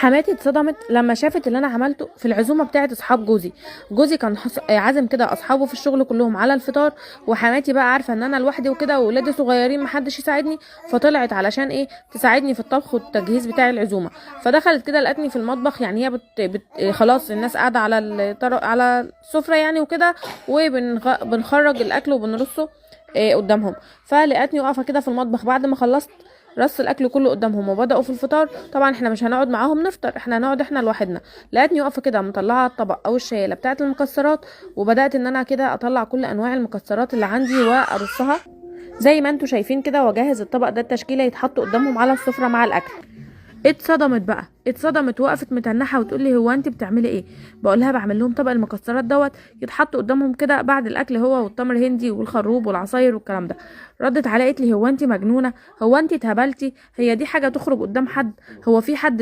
حماتي اتصدمت لما شافت اللي انا عملته في العزومة بتاعه اصحاب جوزي. جوزي كان عازم كده اصحابه في الشغل كلهم على الفطار، وحماتي بقى عارفه ان انا لوحدي وكده واولادي صغيرين محدش يساعدني، فطلعت علشان ايه تساعدني في الطبخ والتجهيز بتاع العزومة. فدخلت كده لقتني في المطبخ، يعني هي خلاص الناس قاعدة على على السفرة يعني وكده، وبنخرج الاكل وبنرصه قدامهم. فلقتني واقفة كده في المطبخ بعد ما خلصت رص الاكل كله قدامهم وبداوا في الفطار. طبعا احنا مش هنقعد معاهم نفطر، احنا هنقعد احنا لوحدنا. لقيتني واقفة كده مطلعه الطبق او الشيله بتاعه المكسرات، وبدات ان انا كده اطلع كل انواع المكسرات اللي عندي وارصها زي ما انتم شايفين كده، واجهز الطبق ده التشكيلة يتحط قدامهم على السفرة مع الاكل. اتصدمت بقى، اتصدمت وقفت متنحه وتقول لي هو انت بتعملي ايه؟ بقول لها بعمل لهم طبق المكسرات دوت يتحط قدامهم كده بعد الاكل، هو والتمر هندي والخروب والعصاير والكلام ده. ردت عليا قالت لي هو انت مجنونة؟ هو انت اتهبلتي؟ هي دي حاجة تخرج قدام حد؟ هو في حد